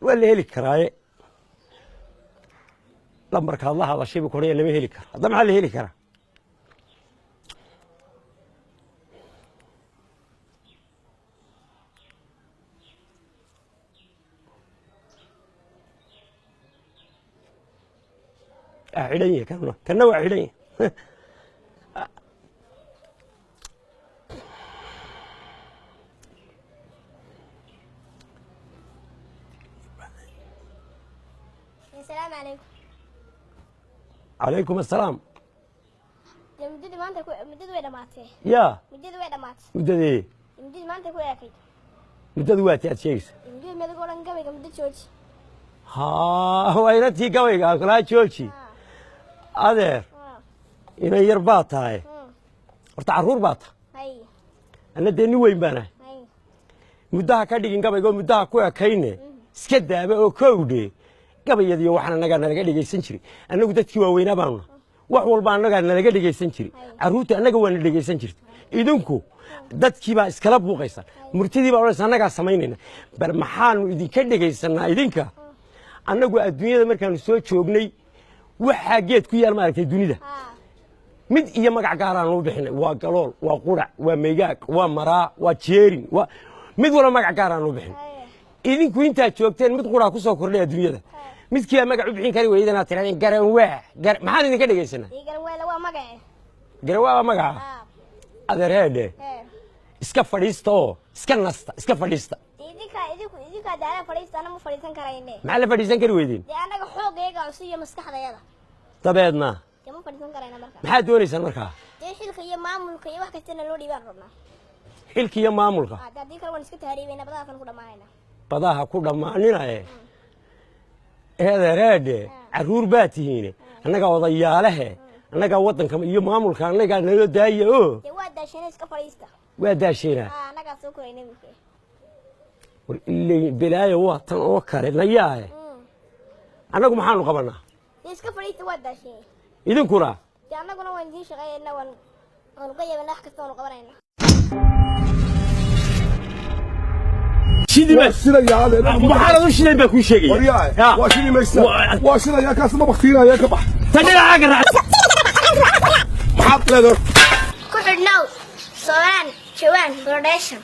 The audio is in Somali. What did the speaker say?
Waa la heli karaaye. Lambarkaad la hadashay buu koraya, lama heli karo. Hadda maxaa la heli karaa? Waa xidhan yahay kanuna, kanna waa xidhan yahay. Asalaamu calaykum. Calaykum assalaam. Dee muddadii maanta ku muddadu way dhamaatay. Yaa? Muddadu way dhamaatay. Muddadee? Muddadii maanta ku eekayd. Muddadu waa ti aad sheegaysa? Muddada medag oo dhan gabayga muddo jooji. Haa, waa inantii gabayga kalaa jooji. Adeer, inan yar baa tahay. Horta carruur baa tahay. Hay. Anna dee nin weyn baan ahay. Hay. Muddaha ka dhigin gabayga oo muddaha ku ekayne, iska daaba oo kowdhe gabayadiyo waxaan annagaa nalaga dhegaysan jiray. Annagu dadkii waaweynaa baanu nahay, wax walba annagaa nalaga dhegaysan jiray. Carruurta annaga waa na dhegaysan jirtay. Idinku dadkii baa iskala buuqaysa, murtidii baa odhanaysa annagaa samaynayna. Bal maxaanu idinka dhegaysanaa idinka? Annagu adduunyada markaanu soo joognay, waxaa geed ku yaal maaragtay dunida mid iyo magac gaaraan u bixinay. Waa galool, waa qurac, waa megaag, waa maraa, waa jeerin, waa mid walba magac gaaraan u bixinay. Idinku intaad joogteen mid quraa ku soo kordhay adduunyada, midkii aa magac u bixin kari weydan aad tirahdeen garanwaa. Maxaan idinka dhegaysanaa? Dee garan weela waa magace. Garanwaa waa magaca. Adeer heedhe, iska fadhiista oo iska nasta, iska fadhiista. Dee idinkaa idinku idinkaa daala fadhiista, ana ma fadhiisan karayne. Maxaa la fadhiisan kari weydeen? Dee annaga xoogayga cusub iyo maskaxdayada. Dabeedna? Dee ma fadhiisan karayna marka. Maxaad doonaysaan markaa? Dee xilka iyo maamulka iyo wax kastana loo dhiibaan rabnaa. Xilka iyo maamulka? Dee haddii kale waan iska tahriibayna, badaha kan ku dhammaanayna. Badaha ku dhammaaninaye. Eedereedhe, carruur baa tihiine, annagaa odayaalehe, annagaa waddanka iyo maamulka annagaa naloo daaya oo. Dee waa daashana, iska fadhiista. Waa daasheenaa. Annagaa soo korayna imika. War ilay belaayo waa tan oo kale nayaahe. Annagu maxaanu qabanaa? Dee iska fadhiista, waa daasheen. Idinkuna? Dee annaguna waan idiin shaqeynayna, waanu ka yaabana, wax kasta waanu qabanayna. Maxaanad u shidayn baa kuu sheegaya. Waryaa, waa shidi maysa, waa shidaya kaas, ma baktiinaya, ka bax. Ta dhinacaaga raac. Maxaad leedahay? Ku xidhnow Soomaan Jawaan Production.